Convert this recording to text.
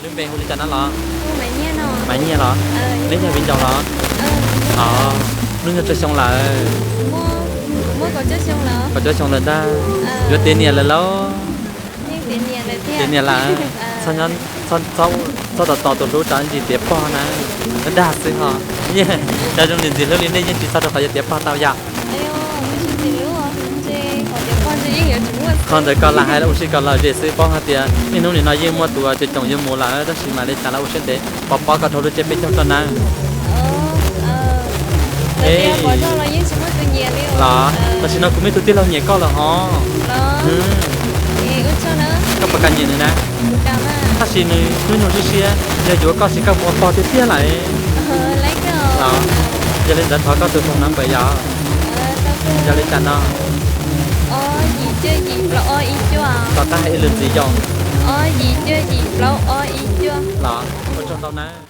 Neb npe hu li cas no los? Maiv Nyiaj los? Neb yog viv ncaus los? Hnub nyoog tsawg xyoo lawm? Kaum cuaj xyoo lawm ntag. Yuav tiav niam lawm lauj? Tiav niam lawm. Txhob tos tos tus hlub tso ntsis tiav pog na. Dag xwb ho. Cov zoo niam ntxim hlub li nej yeej tsis txog rau qhov yuav tiav pog tau yom. Qhov ntawd koj lam hais los ua si kom lom zem xwb, paub hais tias niaj hnub nim no yeej muaj tus coob coob yuav mus lawm, tab sis mam li cas los ua siab ntev, pov pob koj dhau lub tsiab peb caug koj nawb. Los tam sim no kuv muaj ib tug tij laug nyiam koj lawm hos. Koj puas kam nyiam nws na? Tab sis nws hnub nyoog siab siab, yog yuav koj ces koj mus ua pog tiag tiag lawm. Los yog li ntawd thov koj tus phone number yom. Yog li cas no? Tom qab hais ib lwm ntxiv yom. Los ua tsaug ntau na.